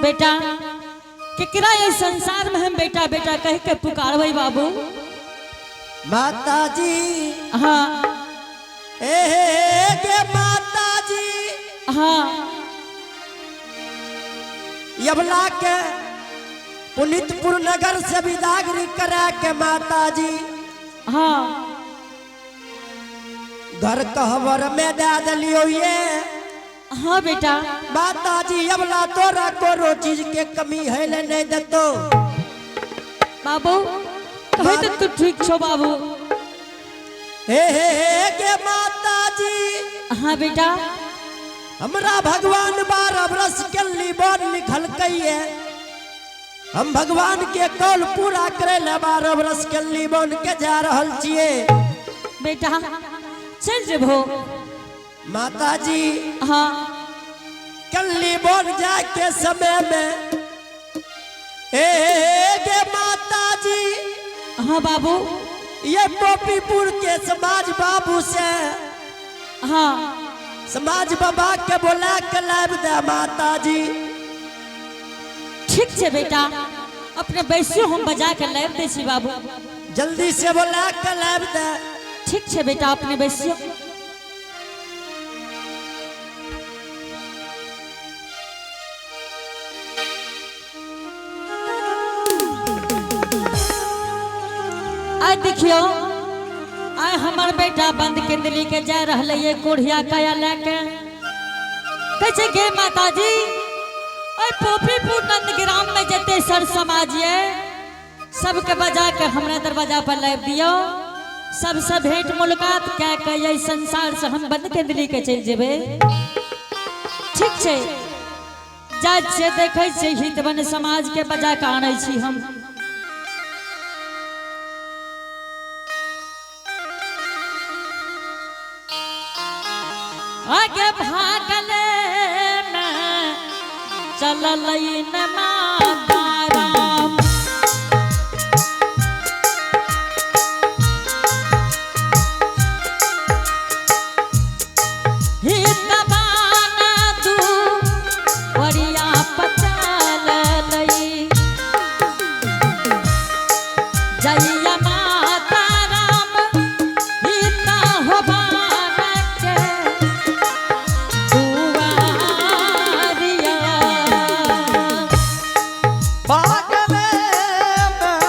बेटा, केकरा ये संसार में हम बेटा बेटा कह के पुकारबै बाबू? माता जी। हाँ। ए हे गे माता जी। हाँ। यवला के पुनीतपुर नगर से विदागरी करा के माता जी। हाँ। घर कहवर में दे दिलियो ये। हाँ बेटा। माता जी, यवला तोरा कोनो चीज के कमी है ले नहीं देतो। बाबू, कहे तो तू ठीक छो बाबू। हे हे हे गे माता जी। हाँ बेटा। हमरा भगवान 12 बरस के लीबन लिखल है। हम भगवान के कौल पूरा करे ले 12 बरस के लीबन के जा रहल छिए। बेटा, चल जेबहो। माता जी। हाँ। कल्ली बोल जाए के समय में, हे हे गे माता जी। हाँ बाबू। ये पोपीपुर के समाज बाबू से, हाँ, समाज बाबा के बोला के लाभ दे माता जी। ठीक छे बेटा, अपने बैसियो, हम बजा के लाब दे छी बाबू। जल्दी से बोला के लाभ दे। ठीक छे बेटा, अपने बैसियो। आइ देखियो, आइ हमर बेटा बंद केंदली के जा रहले ये कोढ़िया काया लेके। कहै छै, गे माताजी, ओइ पोपीपुर नंदग्राम में जते सर समाज ये, सबके बजा के हमरा दरवाजा पर लाबि दियो। सबसे भेंट मुलाकात कै के यही संसार से हम बंद केंदली के चलि जेबै। ठीक छै, जाइ छियै, देखै छियै, हितवन समाज के बजा के आनै छी हम। आगे भागले में चलल न माता राम। हित बाना दू वरिया पचल लई। जय माता राम, हित हो बाना के दुआरिया। पागले में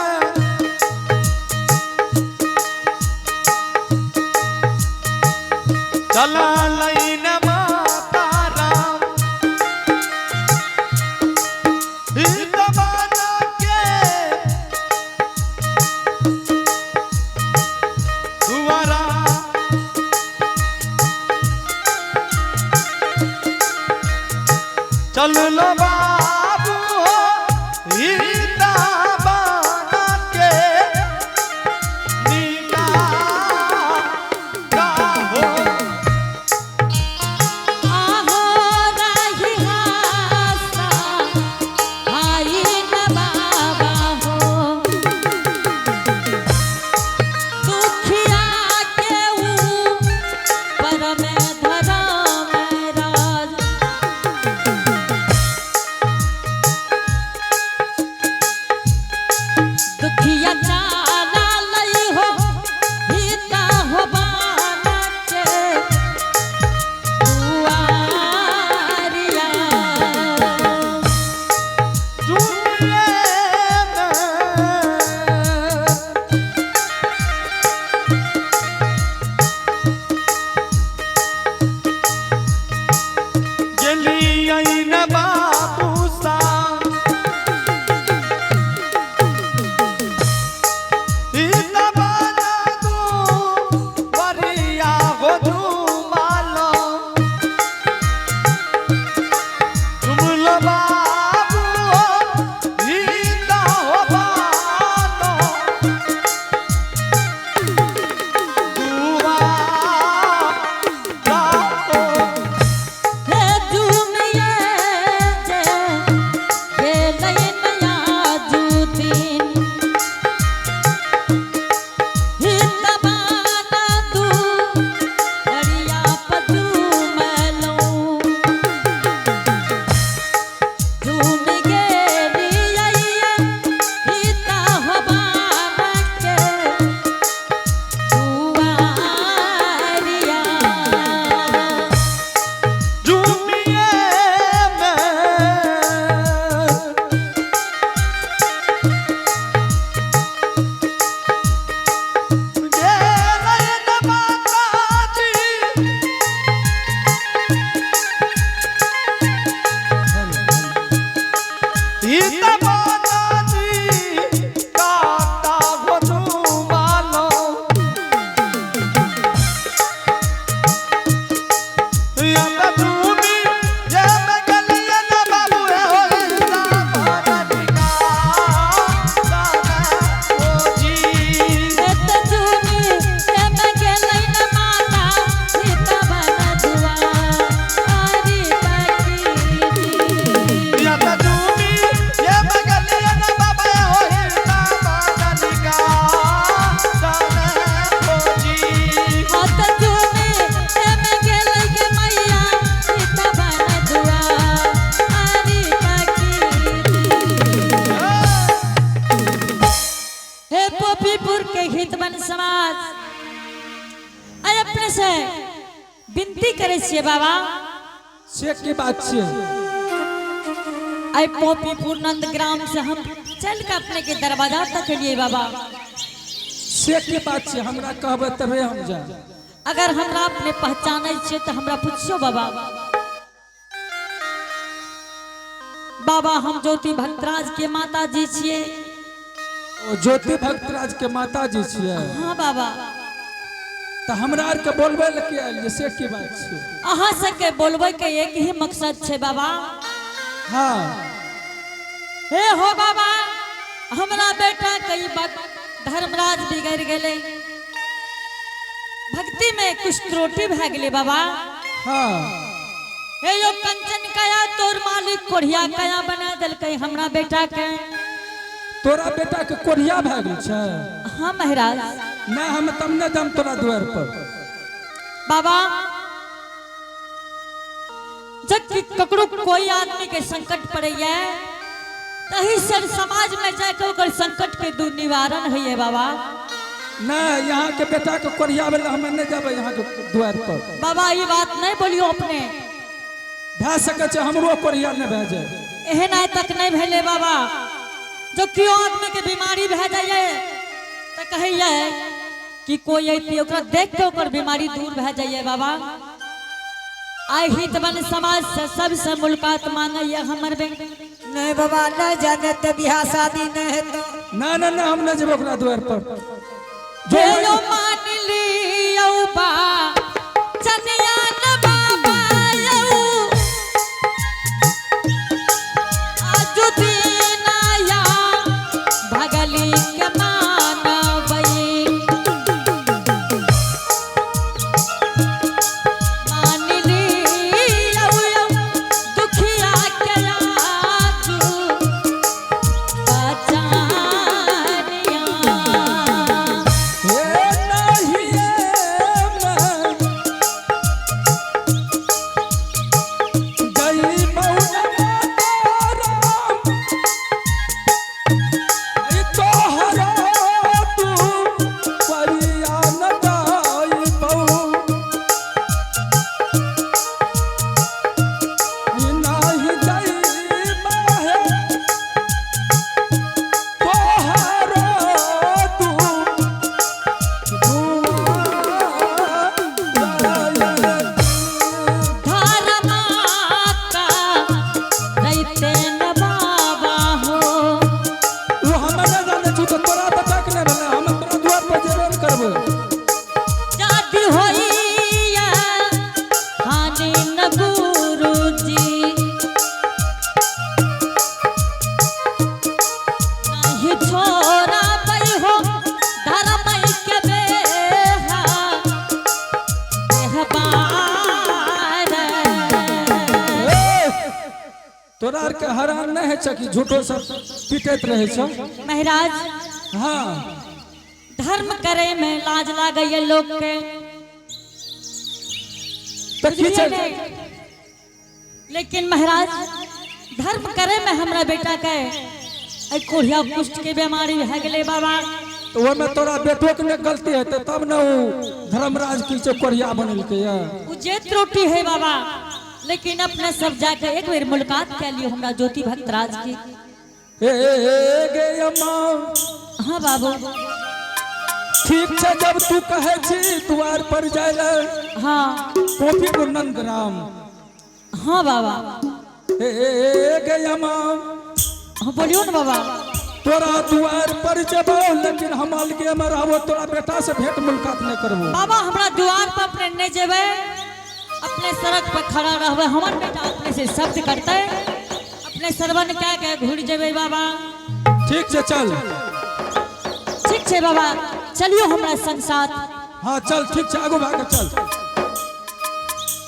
चला लैन माता राम, हित बाना के दुआरा। चल लो बाबू हो हित बाना के नीला हो। आहो राही हासा आई न बाबा हो, दुखिया के ऊ पर में धरम राज। हितवन समाज आइ अपने से विनती करे छियै बाबा। से की बात छियै? आइ पोपीपुर नंद ग्राम से हम चल के अपने के दरवाजा तक लिए बाबा। से की बात छियै? हमरा कहबै तबे हम जायब। अगर हमरा अपने पहचानै छियै तऽ हमरा पुछियो बाबा। बाबा, हम ज्योति भक्तराज के माता जी छियै। ओ ज्योति भक्तराज के माता जी छियै? हाँ बाबा। तऽ हमरा आरके बोलबै लए के आयल से की बात छियै? अहाँ सबके बोलबै के एक ही मकसद छै बाबा। हाँ। हे हो बाबा, हमरा बेटा कई बात धर्मराज बिगड़ गेलै, भक्ति में कुछ त्रुटि भए गेलै बाबा। हाँ। हे यो कंचन कया तोर मालिक कोढ़िया कया बना देलकै हमरा बेटा के। तोरा बेटा के कोढ़िया भए गेल छै? हाँ महाराज। ना, हम तब नहि जाम तोरा दुआर पर। बाबा, जब कि ककरो कोई आदमी के संकट पड़ैया तही सर समाज में जाके ओकर संकट के दूर निवारण होइए बाबा। नहीं, यहाँ के बेटा के कोढ़िया वाला हम नहीं जाबे यहाँ के द्वार पर। बाबा, ई बात नहीं बोलियो अपने। भए सकै छै हमरो कोढ़िया नहि भए जाए। एहन आइ तक नहीं भेले बाबा। जो केओ आदमी के बीमारी भए जाइए तऽ कहैया कि कोई अइती ओकरा देख के ओकर बीमारी दूर भए जाइए बाबा। आइ हितवन समाज से सबसे मुलाकात मांगैया हमर बेटा। नहीं बाबा, नहीं जाने ते बियाह शादी नहीं है तो। ना ना ना, हम नहीं जेबै ओकरा द्वार पर। जो यो मान लियौ बा चनिया न बाबा यौ आजु दिनाया भगली के मानवई मान लियौ यौ दुखिया के आजु बचानिया। हे नहिये मैं गई मौना राम, ऐ तोहरा तू परिया न जाइबौ। ऐ नाही जाइबा हे तोहरा तू। धर्मा का रैते न बाबा हो। ओ हम नहि जानै छी तऽ तोरा बच्चा के नहि भेलै, हम तोरा दुआर पर जेबे नहि करबै। जाति होइया हानि न गुरुजी नहीं छोरा हो धर्म के बेहा देहबार। ए, तोरा आरके हरान नहि होइ छै कि झूठो सब पीटैत रहै छौ? महाराज। हाँ। धर्म करे में लाज लागैया लोग के। तऽ की छै? लेकिन महाराज, धर्म करे में हमरा बेटा के ऐ कोढ़िया कुष्ठ के बीमारी भए गेलै बाबा। तऽ ओहिमे तोरा बेटो के नहि गलती हेतै तब ने ओ धर्मराज की छै कोढ़िया बनेलकै यऽ। उ जे त्रुटि है बाबा, लेकिन अपने सब जाके एक बेर मुलाकात कर लियो हमरा ज्योति भक्तराज की। हे गे अम्मा। हाँ बाबू। ठीक छै, जब तू कहै छी द्वार पर जाय लए। हाँ। कोपीपुर नंदग्राम। हाँ बाबा। हे गे अम्मा। हाँ, बोलियो ना बाबा। तोरा द्वार पर जेबो, लेकिन हम अलगे में रहबो, तोरा बेटा से भेंट मुलाकात नहीं करबो। बाबा, हमरा द्वार पर अपने नहीं जेबै, अपने सड़क पर खड़ा रहबै, हमर बेटा अपने से शब्द करतै, अपने श्रवण कए के घुरि जेबै बाबा। ठीक छै, चल। ठीक छै बाबा, चलियो हमरा संग साथ। हाँ चल, ठीक छै, आगू भाग के चल।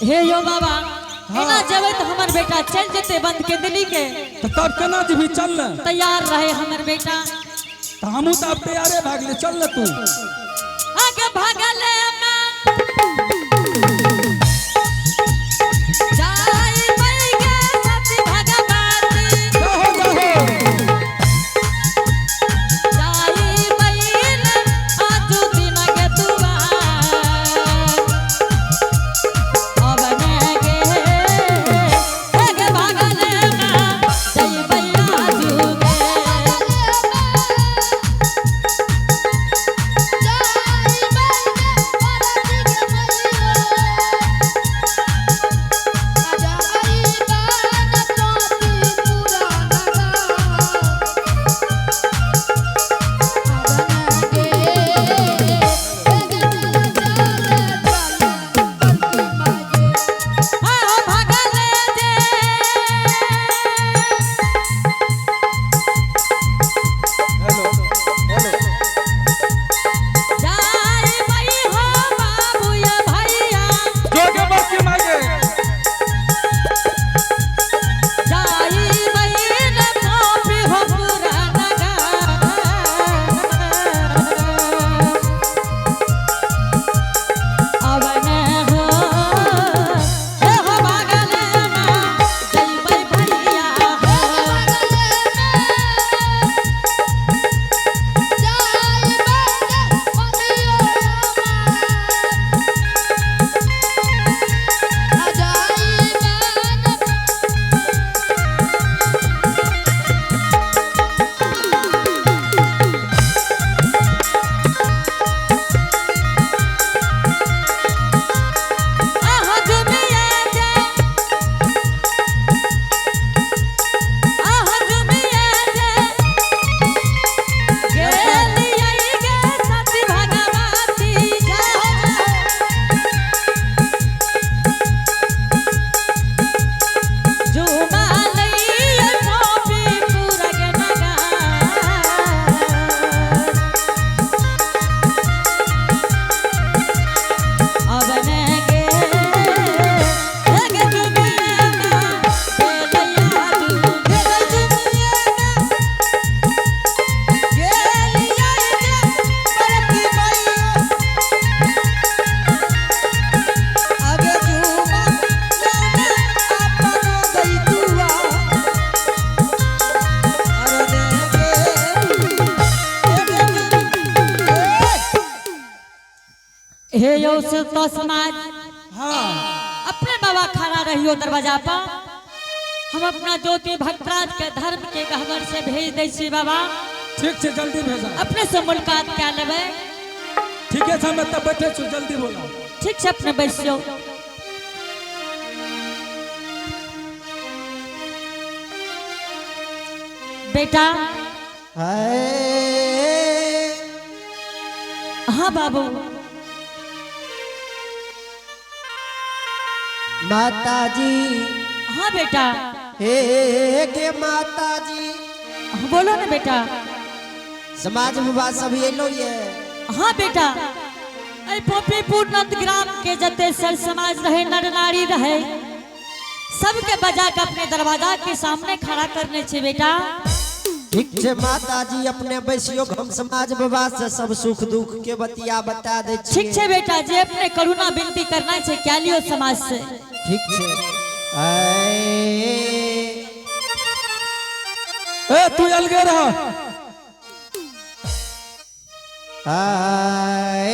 हे यो बाबा, एना जेबै तऽ हमर बेटा चलि जेतै बंद के दिल्ली के। तऽ तब केना जेबही? चल ने। तैयार रहे हमर बेटा। तऽ हमहूँ तऽ आब तैयारे भए गेलियै, चल ने तू। आगे भागले में जाय गे सती भगवती। जाहो जाहो। जाई बहिन आज यो तो समाज। हाँ। अपने बाबा खड़ा रहियो दरवाजा पर, हम अपना ज्योति भक्तराज के धर्म के गहबर से भेज दै छी बाबा। ठीक छै, जल्दी भेजा। अपने से मुलाकात क्या लेबै। ठीक है, हम एतऽ बैठे छी, जल्दी बोला। ठीक छै, अपने बैसियो। बेटा। हाय। हाँ बाबू। माता जी। हाँ बेटा। हे के माता जी। हाँ, बोलो ना बेटा। समाज बाबा सब एलो ये। हाँ बेटा, अरे पोपीपुर नंदग्राम के जते सर समाज रहे, नर नारी रहे, सबके बजा के अपने दरवाजा के सामने खड़ा करने छे बेटा। ठीक छे माता जी, अपने बैसियो, हम समाज बाबा से सब सुख दुख के बतिया बता दे छियै। ठीक छे बेटा, जे अपने करुणा विनती करना छे क्या लियो समाज से। ठीक छे। आए। ए तू अलगे रह। आए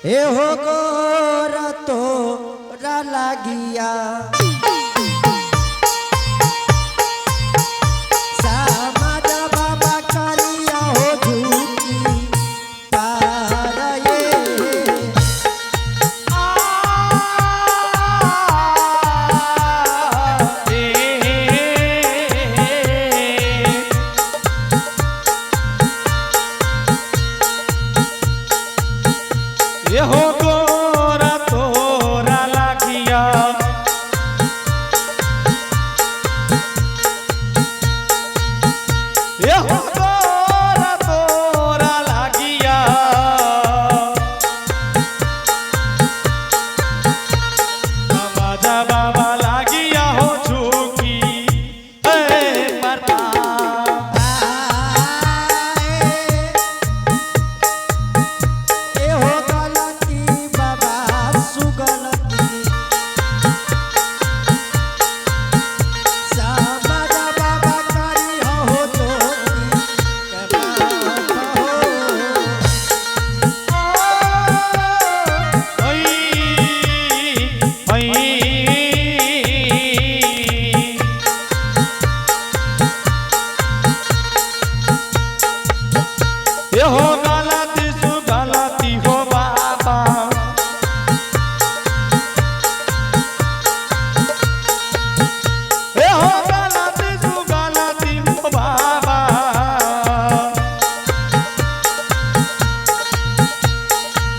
ए हो गोरा तोरा लागिया समाज बाबा करिया हो झूठी पार ये। ये हो गोरा तोरा लागिया, ये हो गोरा तोरा लागिया, बाजा बाबा लागिया हो झुकी ए परता। ए हो गलती बाबा सुगलती समाज बाबा करी हो ज्योति के बाप हो। हो गलती सु गलती हो बाबा, ए हो गलती सु गलती हो बाबा,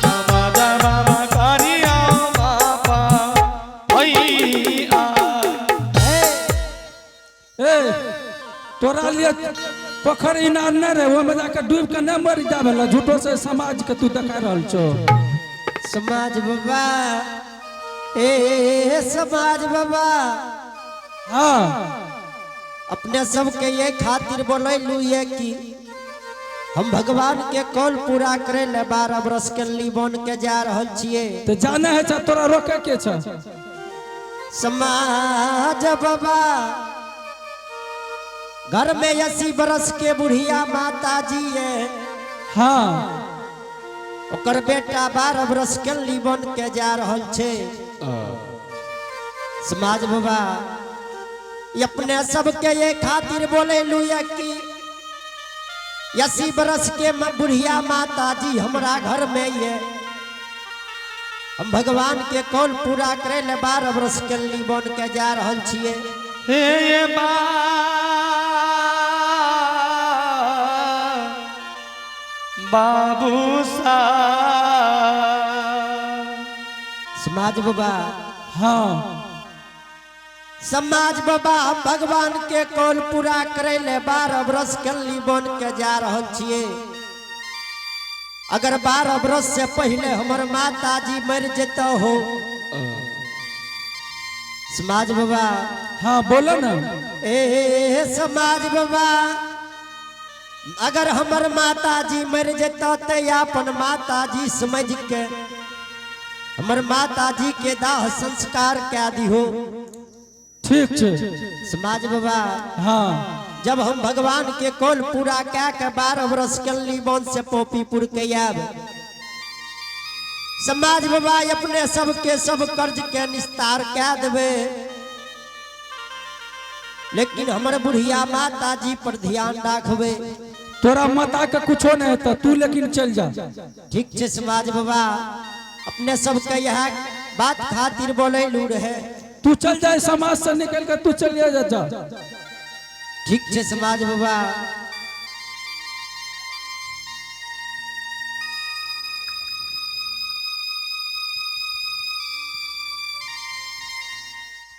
बाबा बाबा करिया बाबा ऐ आ। ए तोरा लिए पोखर इनार नहीं रहे, ओहिमे जाके डूब के नहीं मर जाबे ला, झूठो से समाज के तू देखा रहल छो। समाज बाबा, ए समाज बाबा। हाँ। अपने सबके ये खातिर बोलैलू ये कि हम भगवान के कौल पूरा करे ले 12 बरस के लीबन के जा रहल छियै। तो जाने है छा, तोरा रोके के छा। समाज बाबा, घर में 80 बरस के बुढ़िया माता जी है। हाँ। ओकर बेटा 12 बरस के लीबन के जा रहल छे। समाज बाबा, अपने सबके ये खातिर बोलैलू ये कि 80 बरस के बुढ़िया माता जी हमरा घर में ये, हम भगवान के कौल पूरा करे ले 12 बरस के लीबन के जा रहल छियै। हे बाबू सा। समाज बाबा। हाँ। समाज बाबा, हम भगवान के कौल पूरा करे ले 12 बरस के लीबन के जा रहल छियै। अगर 12 बरस से पहले हमर माता जी मर जेता हो समाज बाबा। हाँ बोलो ना। ए समाज बाबा, अगर हमर माता जी मर जेता तो अपन माता जी समझ के हमर माता जी के दाह संस्कार कै दिहो। ठीक छे। समाज बाबा। हाँ। जब हम भगवान के कौल पूरा कै के 12 बरस के लीबन से पोपीपुर के आब समाज बाबा अपने सबके सब कर्ज के निस्तार कह देवे, लेकिन हमर बुढ़िया माता जी पर ध्यान राखबे। तोरा माता के कुछो नहीं हेतौ, तू लेकिन चल जा। ठीक छै समाज बाबा, अपने सबके यह बात खातिर बोलैलू रहे। तू चल जाए समाज से निकल के, तू चल जा जा। ठीक छै समाज बाबा।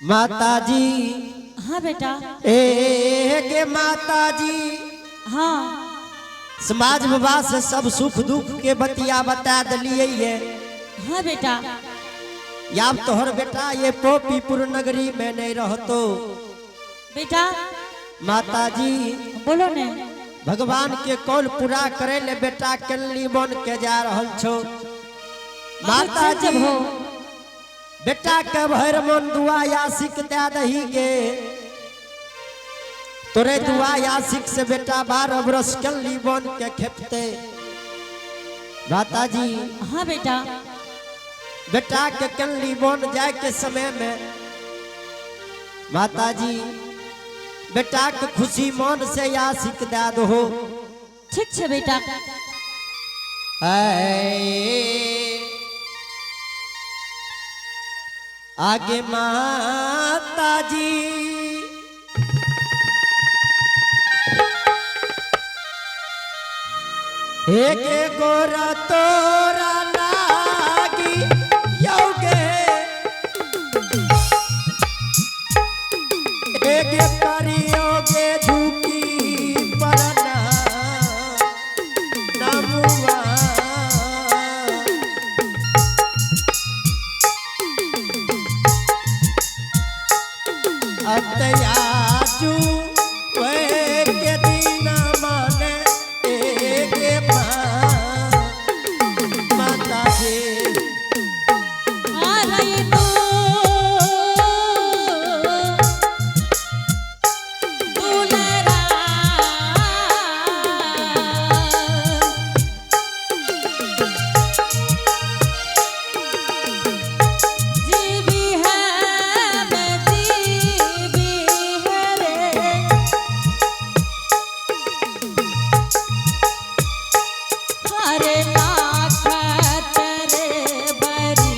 माता जी। हाँ बेटा। ए गे माता जी। हाँ। समाज बाबा से सब सुख दुख के बतिया बता दिलिए ये। हाँ बेटा। याब तोहर बेटा ये पोपीपुर नगरी में नहीं रहतो। बेटा। माता जी। बोलो ने। भगवान के कौल पूरा करे ले बेटा केली बन के जा रहल छो। माता जी हो। बेटा के भर मन दुआ यासिक दे दही गे, तोरे दुआ यासिक से बेटा 12 बरस केली बन के खेपते। माता जी। हाँ बेटा। बेटा के केली बन जाए के समय में माता जी बेटा के खुशी मन से यासिक दे दो। ठीक छे बेटा। आगे माता जी एक गोरा तोरा लागी योगे, एक करियोगे झुकी परना नमुआ। अतयाजू वे के दिन माने एक माता जी। आ रही तू दुलरा। जीवी है मैं जीवी है रे, हरे लाख तेरे बरी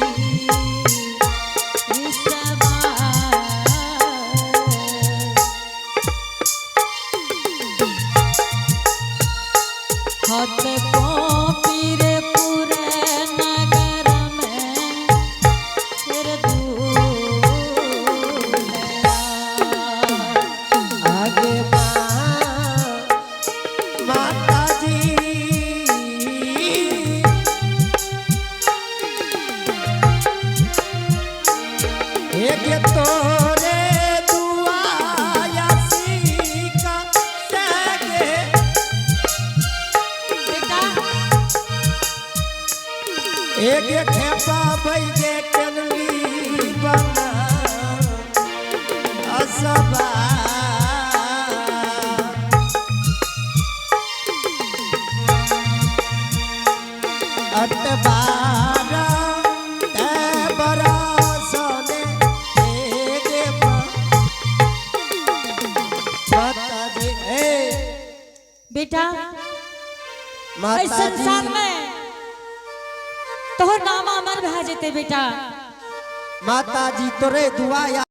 हत पीर पूरे नगर में फिर दूल्हा। आगे माता जी एक तोरे दुआ यासिका से बेटा। एक खेपा बैगे केनली बना असबा। अटबारा ते बरसने एगे माता जी ए। बेटा, इस माता संसार जी। में तोहर नाम अमर भए जेते बेटा। माता जी तोरे दुआ।